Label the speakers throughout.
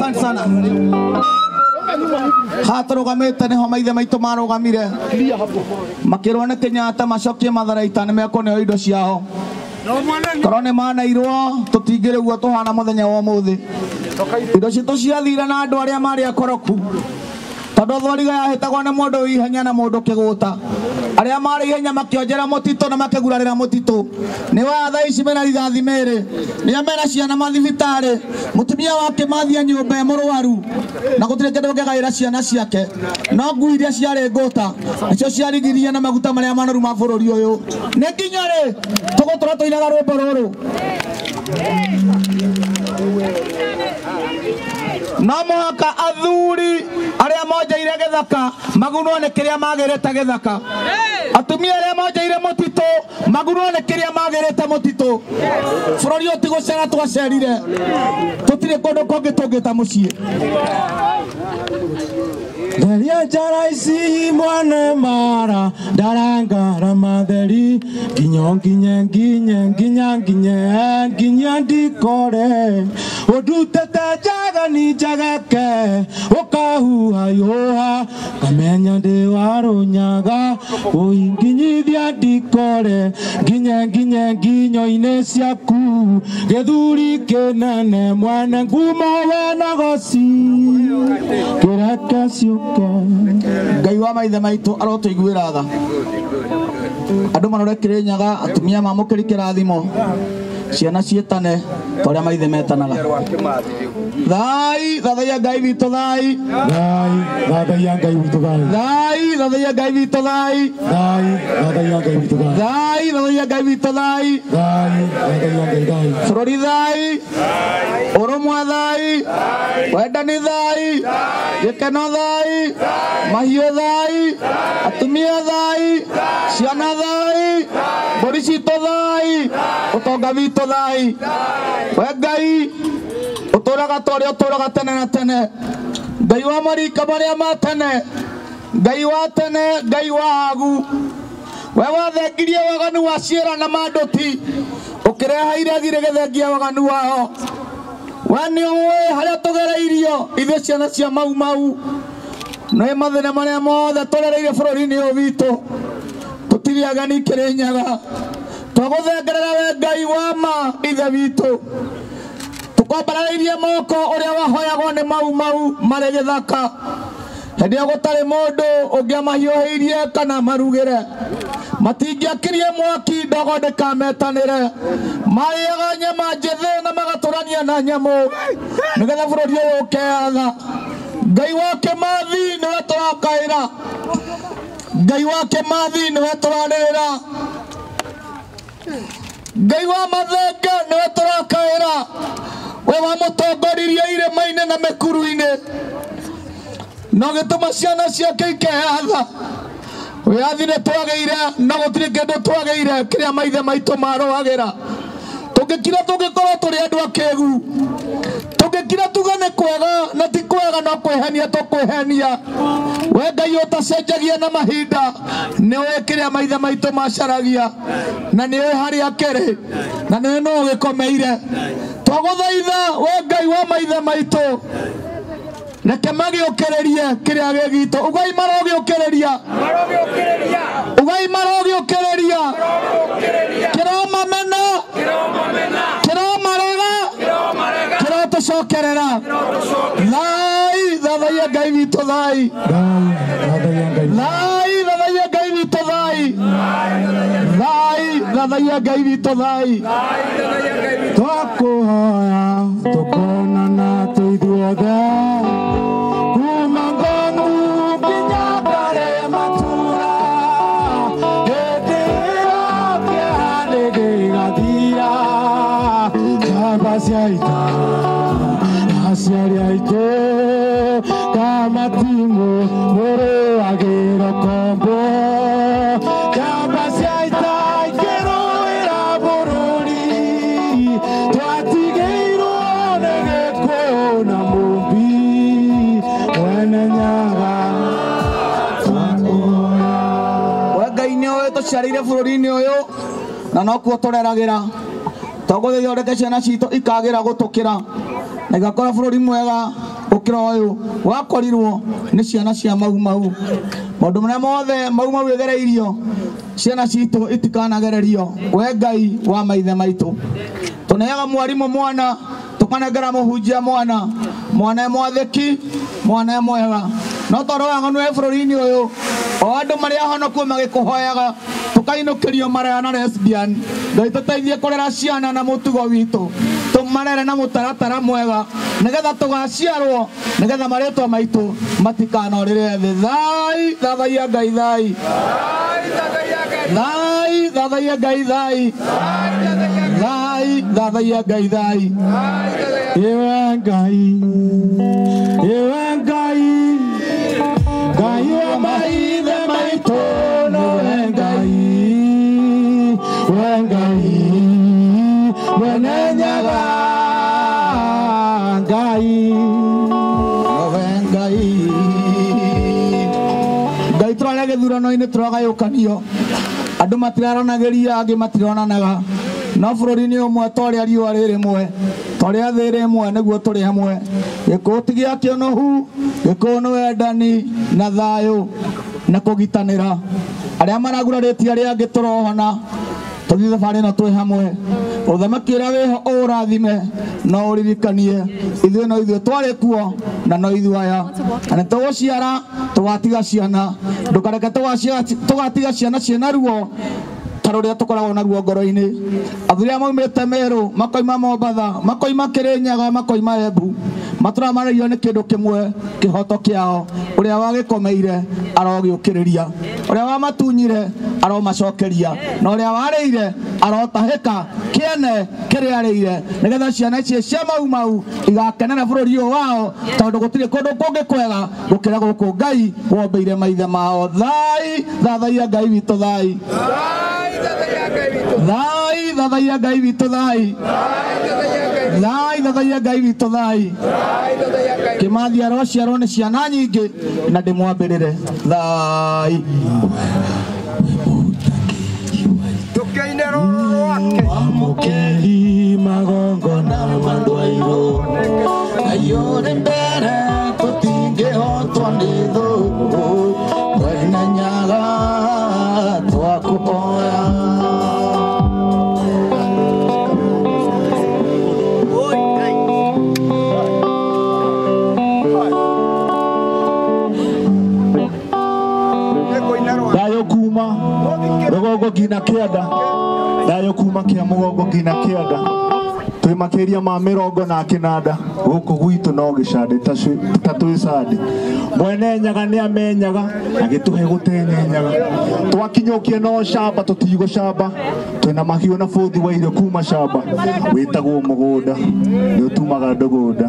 Speaker 1: Asante sana. Haha tũrũgamĩte nĩho maithe maitũ marũgamire makĩrwo nĩ Kenyatta macokie matharaita nĩ mekũneo indo ciao. Korwo nĩ manairwo tũtingĩrĩ ũguo tũhana mũthenya wa ũmũthĩ. Indo citũ ciathire na andũ arĩa marĩ akoroku, tondũ thwariga yahĩtagwo nĩ mũndũ wĩ ihenya na mũndũ kĩgũta. Arĩa marĩ ihenya makĩonjera mũtitũ na makĩgurarĩra mũtitũ. Nĩ wa thaa ici mena rithathi mĩrĩ, nĩa mena ciana mathibitarĩ, mũtumia wake mathia nyũmba e mũrwaru na gũtirĩ kĩndũ kĩgaĩra ciana ciake. No ngui iria ciarĩ ngũta nĩcio ciarigirie na maguta marĩa manoru ma bũrũri ũyũ. Nĩ nginya rĩ tũgũtũra tũinaga rwĩmbo rũrũ? No mũhaka athuri arĩa monjeire gĩthaka magunwo nĩ kĩrĩa magĩrĩte gĩthaka, atumia arĩa monjeire mũtitũ magunwo nĩ kĩrĩa magĩrĩte mũtitũ. Bũrũri ũyũ ti gũcera twacerire, tũtirĩ kũndũ kũngĩ tũngĩta mũciĩ.
Speaker 2: Theria njara ici mwana mara ndarangara matheri nginyo nginye nginye nginya nginye nginya ndikore ũndutĩte njaga ni njageke ũkahuha yũha ngamenya ndĩ wa rũnyaga ũinginyithia ndikore nginye nginye nginyo-inĩ ciaku gĩthuri kĩnene mwene ngumo wena goci kĩreke ciũke.
Speaker 1: Ngai wa maithe maitũ arotũiguĩra tha, andũ marore Kĩrĩnyaga, atumia mamũkĩri kĩrathimo, ciana ciĩtane ta ũrĩa maithe metanaga. Thai thathaiya Ngai witũ thai,
Speaker 2: Thai thathaiya Ngai witũ thai,
Speaker 1: thai thathaiya Ngai witũ thai,
Speaker 2: Thai thathaiya Ngai witũ thai,
Speaker 1: thai thathaiya Ngai witũ thai,
Speaker 2: Thai thathaiya Ngai thai,
Speaker 1: bũrũri thai, ũrũmwe thai, wendani thai, gĩkeno thai, mahiũ thai, atumia thai, ciana thai, mbũri citũ thai, ũtonga witũ thai. We Ngai ũtũraga ta ũrĩa ũtũraga tene na tene, Ngai wa marika marĩa ma tene, Ngai wa tene, Ngai wa agu, we wathengirie waganu wa ciĩra na manduti ũkĩreha iregi rĩgĩthengia waganu wao. We nĩ ũĩ harĩa tũgereirio ithuĩ ciana cia Mau Mau, nĩ mathĩna marĩa mothe tũrereire bũrũri-inĩ ũyũ witũ, tũtirĩ ageni Kĩrĩnyaga. Twagũthengerera we Ngai wa ma ithe witũ, tũkombarĩirie moko ũrĩa wahoyagwo nĩ Mau Mau marĩ gĩthaka, hĩndĩ ĩyo gũtarĩ mũndũ ũngĩamahiũhĩirie kana marugĩre, matingĩakirie mwaki ndogo ndĩkametanĩre, marĩaga nyama njĩthĩ na magatũrania na nyamũ nĩgetha bũrũri ũyũ ũkeatha. Ngai wa Kĩmathi nĩwe tũrakaĩra, Ngai wa Kĩmathi nĩwe tũrarĩrĩra, Ngai wa Mathenge nĩwe tũrakaĩra, we wamũtongoririe irĩma-inĩ na mĩkuru-inĩ na ũgĩtũma ciana ciake ikeyatha. Wĩyathi nĩ twagĩire na gũtirĩ kĩndũ twagĩire kĩrĩa maithe maitũ marũagĩra. Tũngĩkira tũngĩkorwo tũrĩ andũ akĩgu, tũngĩkira tuge nĩ kwega na ti kwega no kwĩhenia tũkwĩhenia. We Ngai ũtacenjagia na mahinda, nĩ ũĩ kĩrĩa maithe maitũ macaragia na nĩ ũĩ harĩa kĩrĩ na nĩ ũĩ nũ ũgĩkomeire. Twagũthaitha we Ngai wa maithe maitũ, reke magĩũkĩrĩrie kĩrĩa gĩ gitũ. Ugai marogĩũkĩrĩria, ugai marogĩũkĩrĩria, kĩromamena, kĩromarega, kĩrotũcokerera. Thai thathaiya Ngai witũ thai,
Speaker 2: Thai thathaiya Ngai
Speaker 1: thai thathaiya Ngai witũ thai, thai thathaiya Ngai witũ thai.
Speaker 2: Twakũhoya tũkonana tũithuothe kuma Ngong'u nginya Karematura, hĩndĩ ĩyo kĩeha nĩgĩgathira, njamba cia ita aciari aitũ kamatimũ mũrũagĩro kombo, njamba cia ita ikĩrũĩra bũrũri, twatigĩirwo nĩ Gĩkũyũ na Mũmbi mwene Nyaga. Twakũhoya
Speaker 1: We Ngai nĩ ũĩ tũciarĩire bũrũri-inĩ ũyũ na nokuo tũreragĩra. Twagũthaitha ũreke ciana citũ ikagĩra gũtũkĩra na igakora bũrũri mwega Gũkĩra ũyũ wakorirwo nĩ ciana cia Mau Mau. Maũndũ marĩa mothe Mau Mau ĩgereirio, ciana citũ itikanagererio. We Ngai wa maithe maitũ, tũneaga mwarimũ mwana, tũkanengera mũhunjia mwana, mwana e mwathĩki, mwana e mwega. No tondũ waganu wĩ bũrũri-inĩ ũyũ, o andũ marĩa ahonoku magĩkũhoyaga, tũkainũkĩrio maraya na lesbian. Ngai tũteithie kũrera ciana na mũtugo witũ, tũmarere na mũtaratara mwega, nĩgetha tũgaciarwo, nĩgetha marĩtwa maitũ matikanorĩre thĩ. Thai thathaiya Ngai, thai thai thathaiya Ngai, thai thai thathaiya Ngai, thai.
Speaker 2: Ewe Ngai, ewe Ngai, Ngai wa maithe maitũ, nowe Ngai, we Ngai, mwene Nyaga Ngai,
Speaker 1: nowe Ngai. Ngai tũrarĩa gĩthurano-inĩ tũragayũkanio, andũ matiraranagĩria, angĩ matironanaga, no bũrũri-inĩ ũmwe ta ũrĩa riũa rĩ rĩmwe, ta ũrĩa thĩ ĩrĩ ĩmwe, nĩguo tũrĩ hamwe. Gĩkũyũ ti gĩa kĩũnũhu, gĩkũyũ nĩ wendani na thayũ na kũgitanĩra. Arĩa maragurarĩtie arĩa angĩ tũrohona, tũthiĩ thabarĩ ĩno twĩ hamwe. Ũthamaki ũrĩa wĩho ũũrathime no ũririkanie ithuĩ no ithuĩ twarĩ kuo na no ithuĩ aya, na nĩ tũgũciara tũgatiga ciana. Ndũkareke tũgatiga ciana ciĩna ruo ta rũrĩa tũkoragwo naruo ngoro-inĩ. Athuri arĩa maumĩte Meru, makoima Mombatha, makoima Kĩrĩnyaga, makoima Embu, matũraga marĩrio nĩ kĩndũ kĩmwe, kĩhoto kĩao. Ũrĩa wagĩkomeire arogĩũkĩrĩria, ũrĩa wamatunyire aromacokeria, na ũrĩa warĩire arotahĩka kĩene kĩrĩa arĩire, nĩgetha ciana ici cia Mau Mau igakenera bũrũri ũyũ wao, tondũ gũtirĩ kũndũ kũngĩ kwega gũkĩra gũkũ Ngai wombĩire maithe mao. Thai thathaiya Ngai witũ, thai thai thathaiya Ngai witũ, thai thai thathaiya Ngai witũ, thai. Kĩmathi arociarwo nĩ ciana nyingĩ na ndĩmwambĩrĩre thai.
Speaker 2: Amũkĩri magongona ma ndwairũ, Ngai ũrĩ mbere tũtingĩhotwo nĩ thũ, Mwene Nyaga twakũhoya.
Speaker 3: Thayũ kuma rũgongo nginya kĩanda, thayũ kuma kĩa mũgongo nginya kĩanda, twĩ makĩria ma mĩrongo na kĩnanda, gũkũ gwitũ no gĩcandĩ ta twĩ candĩ. Mwene Nyaga nĩ amenyaga agĩtũhe gũtenyenyaga, twakinyũkia no camba tũtigũcamba, twĩna mahiũ na bũthi wa irio kuma camba, wĩtagwo mũgũnda nĩ ũtumaga ndũgũnda.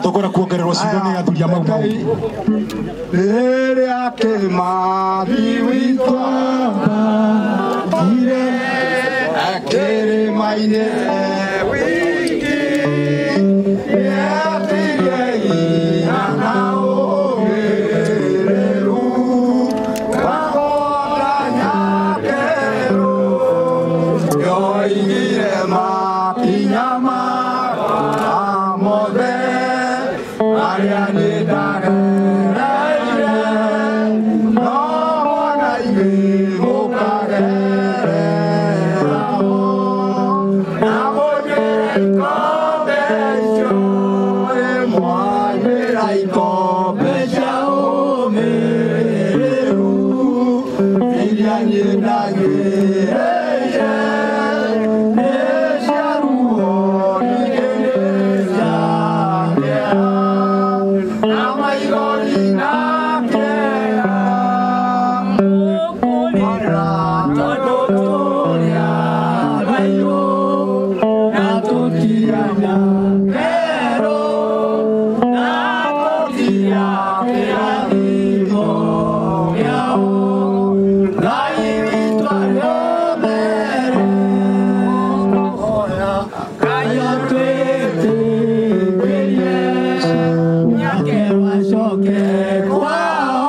Speaker 3: Tũkwenda kuongererwo ciugo nĩ athuri a Mau Mau.
Speaker 2: Rĩrĩa Kĩmathi witũ ambatire kĩrĩma-inĩ wiki, nĩatirie hinya na ũmĩrĩru wa Nyakerũ, nĩoigire makinya makwa mothe marĩa niĩ ndagereire, no mwana inyuĩ mũkagerera ho, na mũnywĩre ikombe icio, mwanyuĩra ikombe cia ũmĩrĩru iria niĩ ndanyuĩrĩire, nĩ cia ruo ningĩ nĩ cia kĩeha, na maithori na kĩeha. Mũkũrĩra tondũ tũrĩ athayũ, na tũtianya kerũ, na tũtia kĩrathimo kĩao. Ngai witũ arĩ o mbere, kũhoya Ngai atwĩtĩkĩrie, Nyakerũ acoke kwao.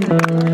Speaker 1: Haya.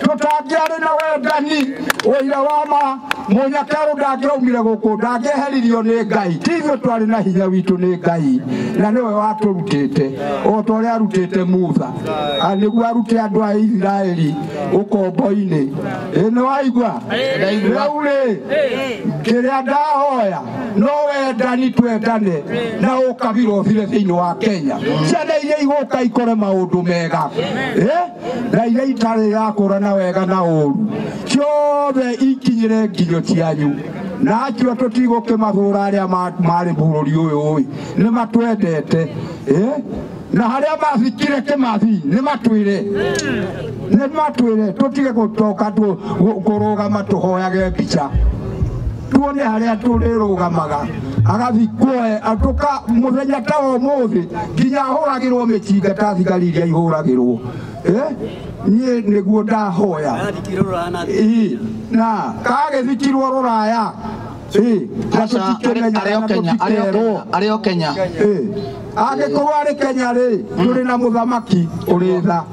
Speaker 4: Tũtangĩarĩ na wendani ũira wa ma mũnyakerũ ndangĩraumire gũkũ ndangĩeheririo nĩ Ngai. Ti ithuĩ twarĩ na hinya witũ nĩ Ngai na nĩwe watũrutĩte o ta ũrĩa arutĩte Musa nĩguo arute andũ a Isiraeli ũkombo-inĩ. Ĩ nĩ waigua? Rĩu rĩ kĩrĩa ndahoya no wendani twendane na ũkabira ũthire thĩinĩ wa Kenya. Ciana iria igũka ikore maũndũ mega na iria itarĩ irakũrana wega na ũru ciothe ikinyĩre nginyo cianyu na acio tũtigũkĩmathũra arĩa marĩ bũrũri ũyũ nĩ matwendete na harĩa mathikire Kĩmathi nĩ matwĩre tũtige gũtoka kũrũgama tũhoyage mbica tuone harĩa tũrĩrũgamaga agathikwo atuka mũthenya ta ũmũthĩ nginya ahũragĩrwo mĩcinga ta thigari iria ihũragĩrwo niĩ nĩguo ndahoya na kagĩthikirwo rũraya
Speaker 1: arĩ o Kenya
Speaker 4: angĩkorwo arĩ Kenya rĩ tũrĩ na mũthamaki ũrĩ tha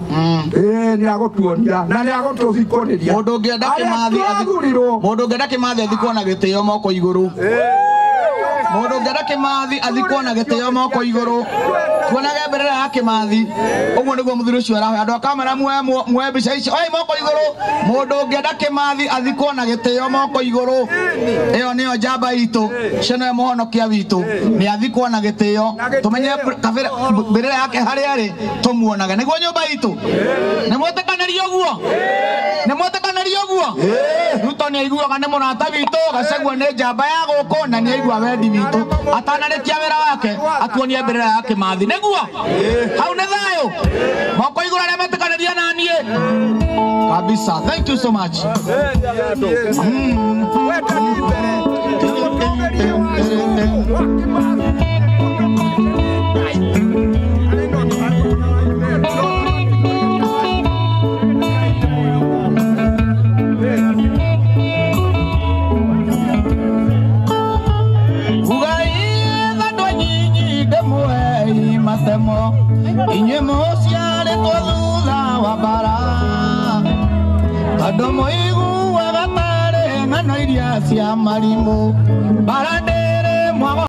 Speaker 4: nĩ agũtuonia na nĩ agũtũthikũrĩria.
Speaker 1: Mũndũ ũngĩenda Kĩmathi athikwo na gĩtĩo moko igũrũ. Mũndũ ũngĩenda Kĩmathi athikwo na gĩtĩo moko igũrũ. Tuonage mbere ya Kĩmathi ũguo nĩguo mũthuri ũcio arahoya. Andũ a kamera muoe mbica ici oi moko igũrũ. Mũndũ ũngĩenda Kĩmathi athikwo na gĩtĩo moko igũrũ. Ĩyo nĩyo njamba itũ, ũcio nĩwe mũhonokia witũ, nĩ athikwo na gĩtĩo tũmenye mbĩrĩra yake harĩa arĩ tũmuonage nĩguo nyũmba itũ. Nĩ mwetĩkanĩria ũguo? Nĩ mwetĩkanĩria ũguo? Ruto nĩ aiguaga nĩ mũrata witũ, Gachagua nĩ njamba ya gũkũ na nĩ aigua wendi witũ. Atanarĩkia wĩra wake atuonie mbĩrĩra ya Kĩmathi nĩguo hau nĩ thayũ. Moko igũrũ arĩa metĩkanĩria na niĩ kabisa. Thank you so much. Inyuĩ mũciarĩtwo thutha wa mbara tondũ mũiguaga tarĩ ng'ano iria cia marimũ mbara ndĩrĩ mwago.